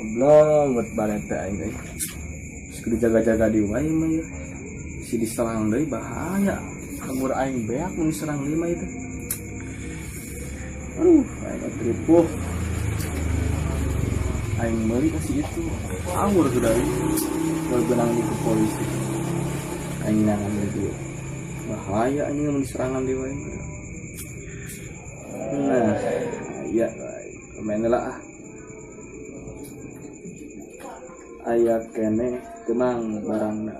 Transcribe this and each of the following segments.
Goblok buat baret teh aing euy. Geus kudu jaga-jaga di wae mah ieu. Si diserang deui bahaya. Kabur aing beak mun diserang deui mah ieu teh. Aduh, aing ripuh. Aing meuli ka si itu. Awur sudah euy. Beunang di ke polisi. Aing nangan deui. Bahaya anjing mun diserangan deui wae mah. Nah, ya main lah ah. Aya kene kemang barangna.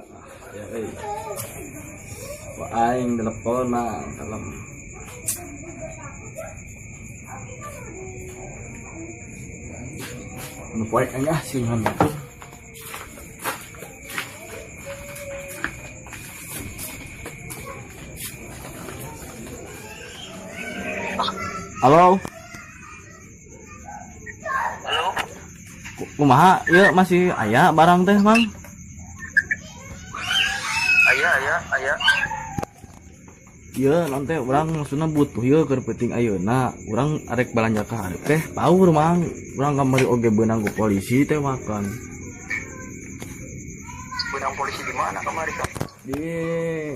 Ya euy. Wah aing telepon mang kalem. Nu poek aing ah sieun itu. Halo. Halo, Kumaha ieu masih aya barang teh, Mang? Aya, aya, aya. Ieu naon teh urang maksudna butuh ieu keur penting ayeuna. Urang arek balanja ka hareup teh paur, Mang. Urang kamari oge beunang ku polisi teh makan. Beunang polisi di mana kamari, Kang?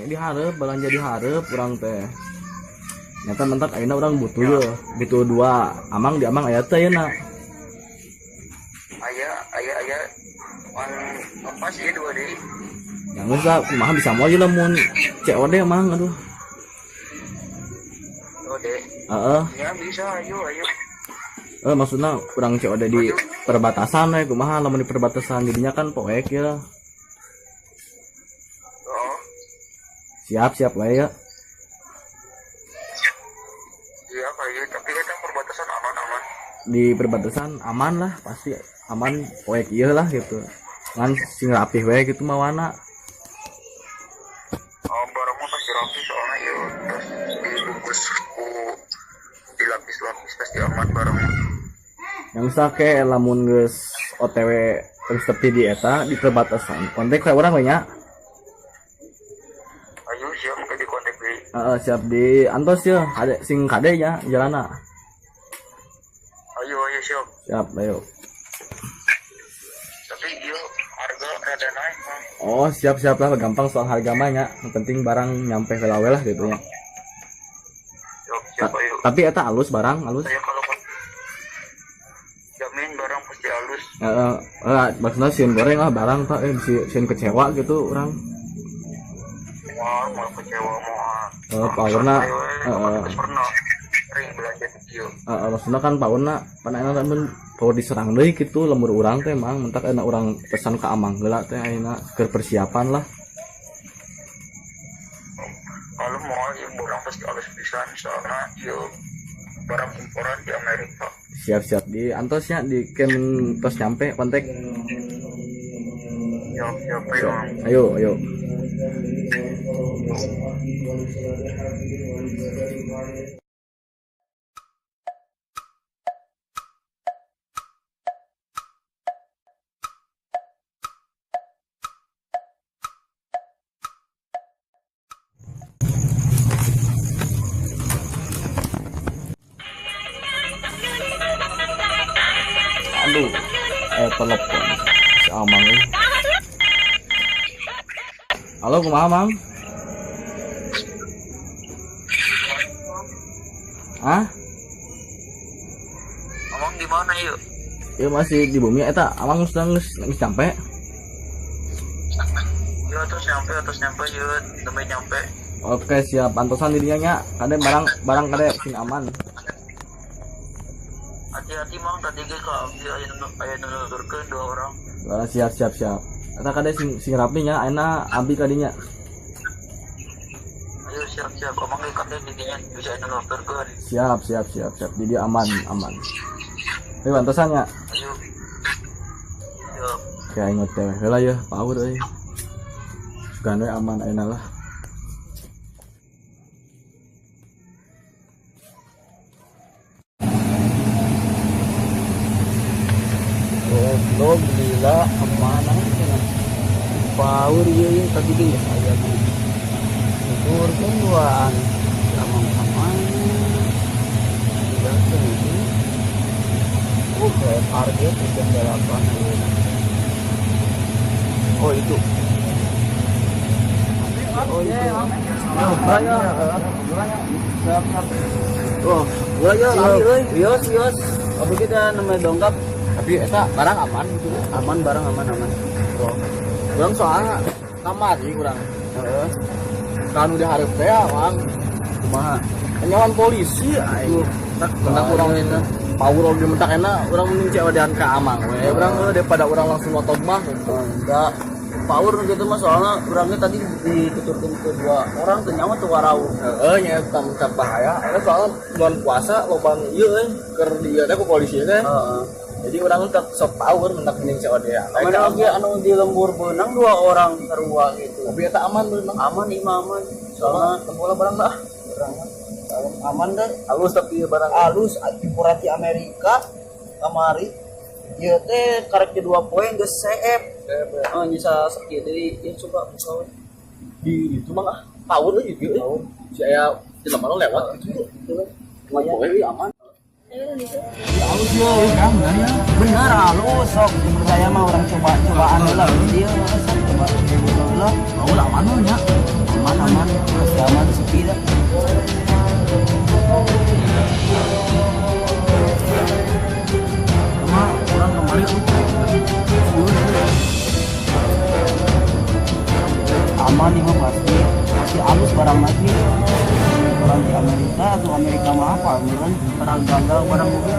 Di hareup, balanja di hareup urang teh. Nyata mentak ayeuna urang butuh ieu, butuh dua. Amang di amang aya teh ayeuna. Aya, aya, aya. On apa sih dua deui? Ya geus lah, kumaha bisa moal ieu lamun COD Mang aduh. COD. Heeh. Ya bisa, ayo, ayo. Maksudna urang COD di perbatasan we kumaha lamun di perbatasan jadinya kan poek ya. Oh. Siap, siap wae ya. Iya, ayo, tapi kan perbatasan aman-aman. Di perbatasan aman lah, pasti aman poek ieu lah gitu. Ngan sing rapih wae gitu mawana. Oh, barangnya pasti rapi soalnya ya terus dibungkus ku dilapis-lapis pasti aman barangnya. Yang usah ke lamun geus OTW terus tepi di eta di perbatasan. Kontak kayak urang we nya. Ayo siap ke di kontak deui. Heeh, siap di antos ya, kade sing kade nya jalana. Ayo, ayo siap. Siap, ayo. Tapi ieu harga rada naik mah. Oh, siap-siap lah, gampang soal harga mah nya. Yang penting barang nyampe heula we lah gitu nya. Siap, siap, ayo. Tapi eta alus barang, alus. Saya kalau jamin barang pasti alus. Heeh, maksudnya sieun goreng lah barang pak, sieun kecewa gitu orang. Wah, mau kecewa mau. Powerna, Ayo, ayo, heeh. terus pernah sering belanja di dieu. Heeh, maksudna kan powerna pan enak mun power diserang deui gitu lembur urang teh mang mentak enak urang pesan ka amang heula teh ayeuna keur persiapan lah. Kalau mau ya barang pasti alus pisan soalnya ieu barang imporan di Amerika. Siap-siap di antosnya di kem tos nyampe kontak. Siap, siap, ayo. Ayo, ayo. Aduh, telepon si Amang ini. Halo, kumaha Mang? Hah? Amang di mana yuk? Ya masih di bumi eta, Amang sudah geus nyampe. Ya terus nyampe yuk, sampai nyampe. Oke, siap. Antosan dirinya nya. Kade barang kade sing aman. Hati-hati Mang, tadi ge ka abdi aya nu nuturkeun dua orang. Wah, siap, siap, siap. Eta kade sing rapi nya, ayeuna abi kadinya. Ayo siap, siap. Amang ge kade didinya bisa anu nuturkeun. Siap, siap, siap, siap. Jadi aman, aman. Ayo antosan nya. Ayo. Siap. Oke, aing teh heula ya, power euy. Sugan we aman ayeuna lah. Goblok gila kemana cenah. Power ieu ieu tadi ge geus aya di. Nuturkeun duaan. Sama-sama. Tinggalkeun itu. Target jam 8 ayeuna. Oh itu. Oh itu. Oh, gua ya lami euy. Wios, wios. Apa kita namanya dongkap? Tapi eta barang aman gitu. Aman barang aman aman. Oh. Urang soalnya kamari urang. Heeh. Kan udah hareup teh Mang. Kumaha? Kenyawan polisi aing. Tak mentak urang eta. Power oge mentak enak urang mending COD-an ka Amang we. Urang daripada urang langsung motong mah gitu. Enggak. Power gitu mah soalnya orangnya tadi dituturkan ke dua orang teu nyawa tuh warau. Heeh nya eta mentak bahaya. Karena soalnya bulan puasa loba ieu euy keur di ieu teh ku polisi teh. Heeh. Jadi urang tetep sok power mentak mending COD-an. Mana oge anu di lembur beunang dua orang sarua gitu. Tapi eta aman beunang. Aman ieu mah aman. Soalnya tempola barang dah. Barang aman deh. Halus tapi barang halus di Amerika kamari. Ieu teh karek di 2 poe geus CF. Oh, bisa sakieu deui ieu coba buka we. Di itu mah ah power euy gitu euy. Si aya jelema lewat gitu. Lumayan. Poe aman. Halus ya, kan benar ya. Benar halus sok percaya mah orang coba cobaan heula dia sok coba heula. Mau lah aman nya. Aman aman, pasti aman sepi dah. Sama orang kemarin aman nih mah pasti pasti halus barang lagi. Orang di Amerika atau Amerika mah apa kan barang gagal barang mobil.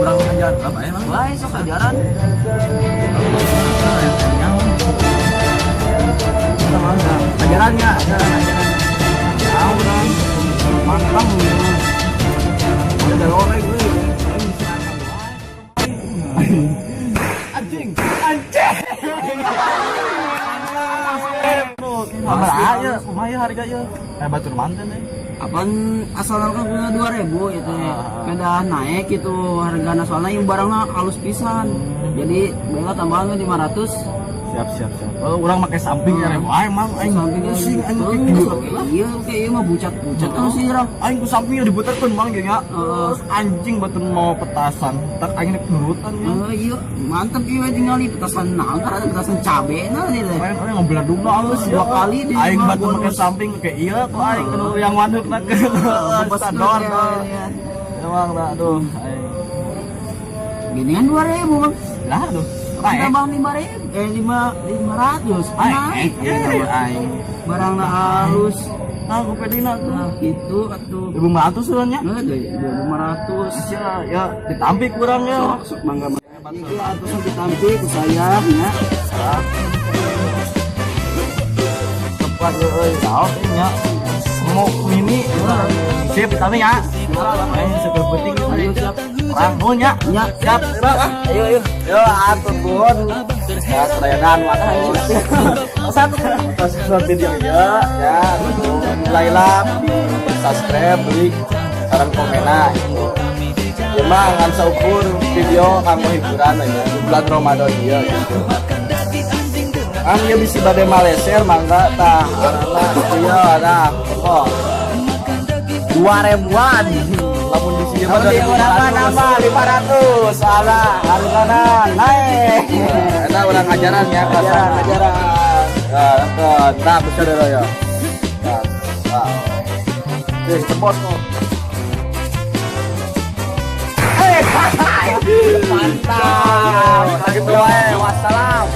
Kurang ajaran apa emang? Wah, sok ajaran. Ajarannya, ajaran. Ya, urang mantap. Ada loreng euy. Anjing, anjing. Kumaha ya, kumaha harga ya? Batur manten euy. Apaan asal kan punya 2000 itu beda naik gitu hargana soalnya yang barangnya halus pisan. Jadi bela tambahan 500. Siap siap siap. Oh, urang make samping ya ribu. Aing mang aing samping pusing aing kieu. Iya, kayak ieu mah bucat-bucat terus sih urang. Aing ku sampingnya dibutarkeun mang ge nya. Terus anjing batur mau petasan. Tak aing rek nurutan ya. Iya, mantep ieu tinggal petasan naon karena petasan cabe nah ieu teh. Aing aing ngabeladugna alus dua kali di aing batur make samping kayak ieu tuh aing kudu yang manuk na sador. Emang dah aduh aing. Gini kan 2000 Bang. Lah aduh. Tambah 5.000 500 naik aing barang halus nah ku pedina tuh nah gitu atuh 500 urangnya 500 ya ya ditampik urang ya sok sok mangga mangga atuh ditampik ku saya nya tepat euy tahu nya semok mini sip tapi ya aing seger penting ayo siap orang nya nya siap ayo ayo yo atur nuhun ya selayanan satu satu video ya ya like di subscribe beli saran komenan ya mah ngan saukur video kanggo hiburan aja bulan Ramadan ieu gitu. Ang ieu bisi bade maleser mangga tah arana ieu tah kok 2000-an lamun di sini mah nambah 500 salah hargana naik eta urang ajaran ya ajaran ajaran ya tah bisa deui ya nah terus cepot kok mantap gitu wae wassalam.